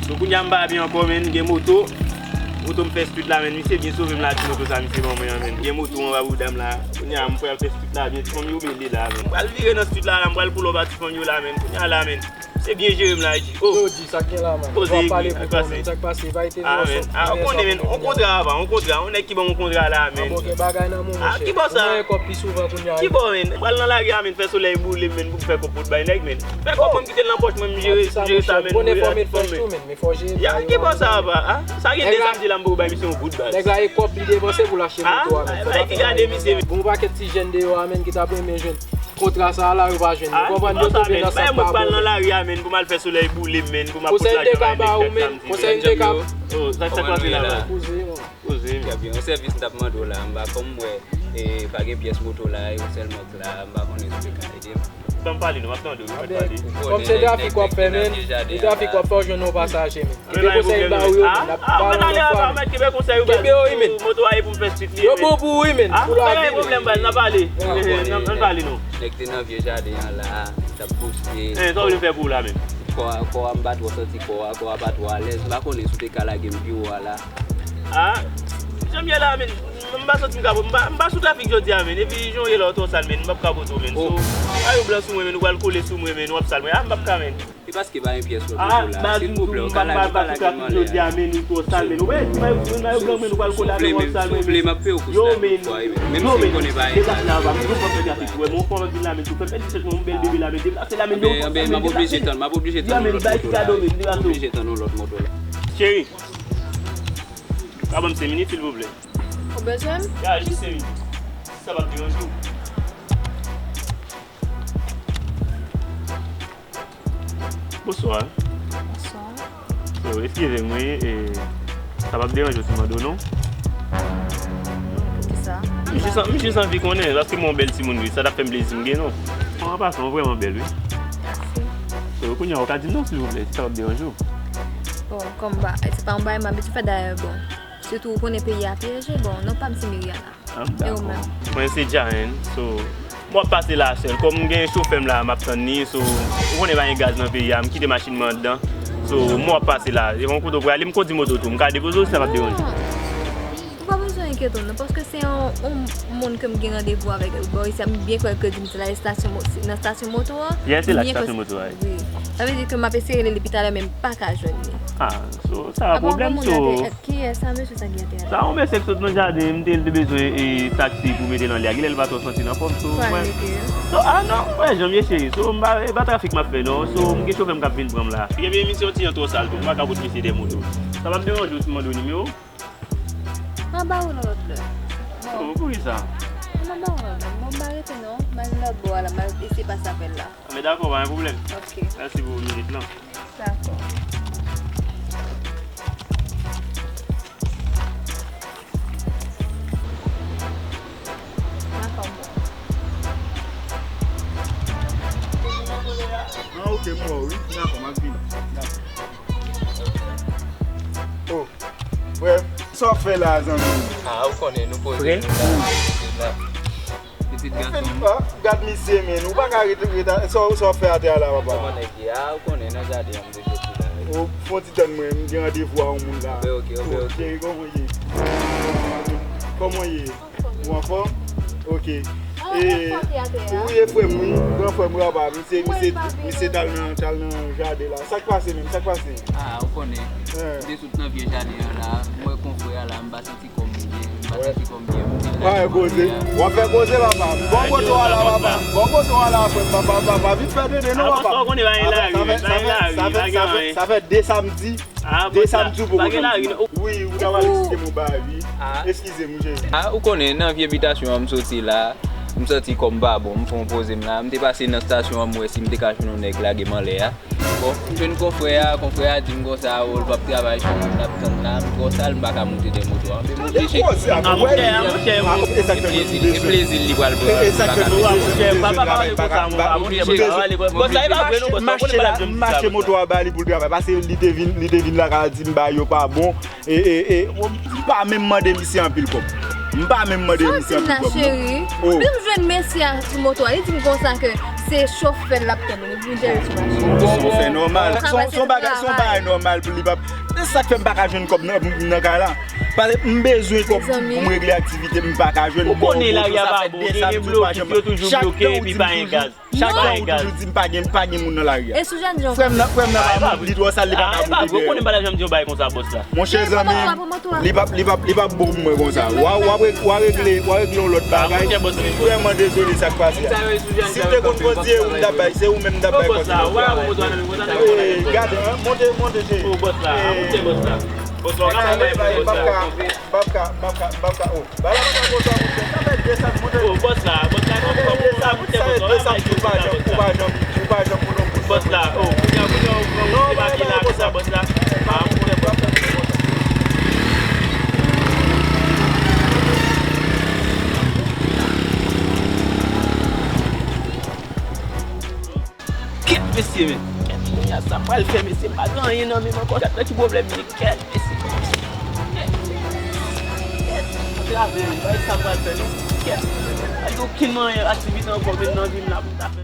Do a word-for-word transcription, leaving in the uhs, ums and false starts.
So, kounye a m pa byen ankò, menn, gen moto. Moto m fè street la, menn. Misye byen sove m la, ti moto sa, misye ban mwen an, menn. Gen moto anba bouda m la. Kounye a m pral fè street la byen. Ti fanm yo mele la, menn. M pral vire nan street la, la. M pral pull up a ti fanm yo la, menn. Kounye a la, menn. Se byen jere m la, G. Oh. Yo, G, sa k gen la, man? Poze, w ap pale pou kò, men sa k pase? Pa ete vin sòt. Ah, ou konnen, men, on kontra avan, on kontra. On nèg ki ban m on kontra la, men. Ah, bon, gen bagay nan men w, monchè. Ah, ki bò sa? Ou mwen kòb pi souvan kounye a. Ki bò, men? M pral nan lari a, men, fè solèy boule m, men, pou m fè kòb pou bay nèg, men. Fè kòb, mwen m kite l nan pòch mwen, m jere, m jere sa, men. Bon, nèg fòmid tou, men, men fò jere. Ya, ki bò sa, apa? Ah, sa gen de samdi la, m poko bay misye yon goud baz. Nèg la e kòb li depanse pou l achte moto a, men. Fò pa fè bagay. Bon, pakèt ti jèn deyò a, men, ki t ap renmen jwenn kontra sa a la, yo pa jwenn. Ou konprann, yo tonbe nan sa k pa bon, men. Konsèy m te ka ba ou, men. Konsèy m te ka. Oh, sa, sa k pase la, la? Poze, man. Poze, men. Trè byen. Yon sèvis m t ap mande w la, m pa, kòm m wè, e, pa gen pyès moto la, yon sèl mòk la, m pa konnen si w te ka ede m. Ban m pale non, m ap tande w, wi, mèt pale. Kòm se trafik w ap fè, men, se trafik w ap fè, w jwenn yon pasaje, men. Kebe konsèy m ba ou yo, men, n ap pale yon lòt fwa, men. Kebe yo, wi, men. Moto a ye pou m fè street li, men. Yo bon pou ou, wi, men. Pou lavi, men. Pwoblèm, baz, n ap pale. N ap pale non. Nèg te nan vye jaden an la, t ap poste. Sa w vle m fè pou ou la menm? Kò a, kò a m pa twò santi kò a, kò a pa twò alèz, m pa konnen si w te ka lage m pi wo a la. Ah, jan m ye la, men, m pa santi m ka, m pa, m pa sou trafik jodi a, men. Epi jan w ye la, w twò sal, men, m p ap ka pote w, men. So, mayo blan sou mwen, men, ou pral kole sou mwen, men, w ap sal mwen. Ah, m p ap ka, men. E paske pa gen pyès lòt moto la. Silvouplè, ou ka lage m anlè a. Jodi a, men, ou twò sal, men. Ou wè, ti mayo, ti mayo blan, men, ou pral kole avè m, w ap sal, men. Souple, men, m ap peye w pou sa, men. Yo, men, deplase la, pa m, m p ap fè trafik. Ou wè, men, yon fanm anpil la, men, si w fè pèdi tèt mwen, yon bèl bebe la, men, deplase la, men, yo, men, m ap oblije tann, m ap oblije tann yon lòt moto la. M oblije tann yon lòt moto la. Cheri, ka ban m senk minit, silvouplè. Ou bezwen m? Ya, jis senk minit. Si sa p ap deranje w. Bonswa. Bonswa. So, eskize m, wi, e, sa p ap deranje w si m mande w non? Poukisa? M jis an-, m jis anvi konnen, paske m yon bèl timoun, wi, sa t ap fè m plezi m gen non. An pasan, w vrèman bèl, wi. Mèsi. So, kounye a, ou ka di m non, silvouplè, si sa p ap deranje w. Bon, kòm ba, se pa yon bagay m abitye fè, dayè, bon. Sitou, ou konnen peyi a pyeje, bon, non pa m se Miriana. Ah, dakò. Mwen se Jaen, so, m ap pase la sèl. Kòm m gen chofè m la, m ap tann li, so, ou konnen pa gen gaz nan peyi a, m kite machin mwen anndan. So, m ap pase la. E yon kote w prale, m kondi moto tou. M ka depoze w si sa p ap deranje w. Non. Ou pa bezwen enkyete w, non, paske se yon, yon moun ke m gen randevou avèk bò isi a, m byen kwè ke di m se la estasyon mo-, nan estasyon moto an. Yes, se la estasyon moto a, wi. Wi. Sa vle di ke m ap eseye rele li pi talè, men m pa ka jwenn li. Ah, so, sa pa pwoblèm, so. Kiyès sa, mesye sa ki atè a? Sa yon mesye k sot nan jaden, m te, li te bezwen, e, taksi pou mete l anlè a. Genlè li pa twò santi l anfòm, so, mwen. So, ah non, wè, jan m ye cheri. So, m pa, e pa trafik m ap fè, non. So, m gen chofè m k ap vin pran m la. Ebyen, misye yon ti jan twò sal tou. M pa ka pot misye dèyè moto. Sa p ap deranje w si m mande w nimewo? M a ba ou nan lòt lè. Oh, poukisa? M a ba ou nan lòt lè. Bon, m pa rete non. M al nan bò a la, m al eseye pase apèl la. Ah, men dakò, pa gen pwoblèm. Ok. Mèsi pou minit lan. Dakò. Dakò, bon. Ah, ok, m wè w, wi. Dakò, m ap vini. Dakò. Oh, frè, sa w ap fè la, zanmi m? Ah, ou konnen, nou poze nou la, nou poze la. Pitit gason m. Felipa, gad misye, men. Ou pa ka rete, rete, sa w, sa w ap fè atè a la, papa? Kòman nèg ye? Ah, ou konnen, nan jaden an, m te soti la, wi. Oh, fè yon ti tann mwen, m gen randevou a yon moun la. Oke, oke, oke, oke. Cheri, kòman w ye? Kòman w ye? Ou anfòm? Oke. E, ou ye frè m, wi. Gran frè m, papa. Misye, misye, misye t al nan, t al nan jaden la. Sa k pase menm? Sa k pase? Ah, ou konnen. M te sot nan vye jaden an la. M wè konfrè a la, m pa santi kò m byen. M pa santi kò m byen. M te la. Pa fè koze. W ap fè koze, papa. Bon kote w a la, papa. Bon kote w a la, frè m, papa, papa. Vin fè dede, non, papa. Sa fè, sa fè, sa fè, sa fè de samdi. Ah, de samdi pou pa gen lari, non. Wi, ou ta pral eksplike m yon bagay, wi. Eskize m, cheri. Ah, ou konnen, nan vye bitasyon an m soti la, m santi kò m pa bon, m fè yon poze m la. M te pase nan estasyon an, m wè si m te ka jwenn yon nèg lage m anlè a. Bon, m jwenn konfrè a, konfrè a di m konsa, o, l p ap travay, chofè m l ap tann la, m twò sal, m pa ka monte dèyè moto a. M oblije. Ah, monchè, ah, monchè, e plezi, e plezi li pral pran, m pa ka peye. Ah, monchè, papa pa pale konsa, monchè, pa pale konsa, monchè. Bon, sa e pa vre, non, bon, sa w konnen pa la, m mache moto a ba li pou l travay, paske li te vin, li te vin la ka di m bagay yo pa bon. E, e, e, m pa menm mande misye anpil kòb. M pa menm mande misye anpil kòb, non. Cheri. Oh. Depi m jwenn mesye a sou moto a, li di m konsa ke Se chofè l ap tann ou, li pou jere sou machin. Bon, bon, se nòmal. Se yon, se yon bagay, se yon bagay nòmal pou li p ap. Se sa k fè m pa ka jwenn kòb nan, nan kay la. Paske m bezwen kòb pou m regle aktivite, m pa ka jwenn. Ou konnen lari a pa bon, gen, gen blokis, yo toujou bloke, epi pa gen gaz. Chak tan ou toujou di m pa gen, pa gen moun nan lari a. E sou jèn jan. Frè m nan, frè m nan pa bon, li twò sal, li pa ka bon. Ou konnen m pa ta janm di yon bagay konsa, bòs la. Monchè zanmi, li p ap, li p ap, li p ap bon pou mwen konsa. W a, w a regle, w a regle yon lòt bagay. M vrèman dezole sa k pase a. Si m te konn kondye, ou m t ap bay, se ou menm m t ap bay kòb. Gade, monte, monte, cheri. Bòs la, monte, bòs la. Bòs la, w ka bay mwen, bòs la. M p ap ka, m p ap ka, m p ap ka, m p ap ka, oh. Bagay la pa ka konsa, monchè. Sa fè desann, monchè. Oh, bòs la, bòs la, sa fè desann, ou pa janm, ou pa janm, ou pa janm pou nou. Bòs la, oh, kounye a, kounye a, ou pran, ou debake la, konsa, bòs la. Ah, monchè, bòs la. Kèt, mesye, men. Kèt, kounye a, sa m pral fè, mesye, m pa gen anyen nan men m ankò. Gad nan ki pwoblèm li ye, kèt, mesye. Kèt. Trave, men, bay sa m pral fè, non. Kèt. Pa gen okenn manyen aktivite ankò, men nan vi m la, pou m ta fè.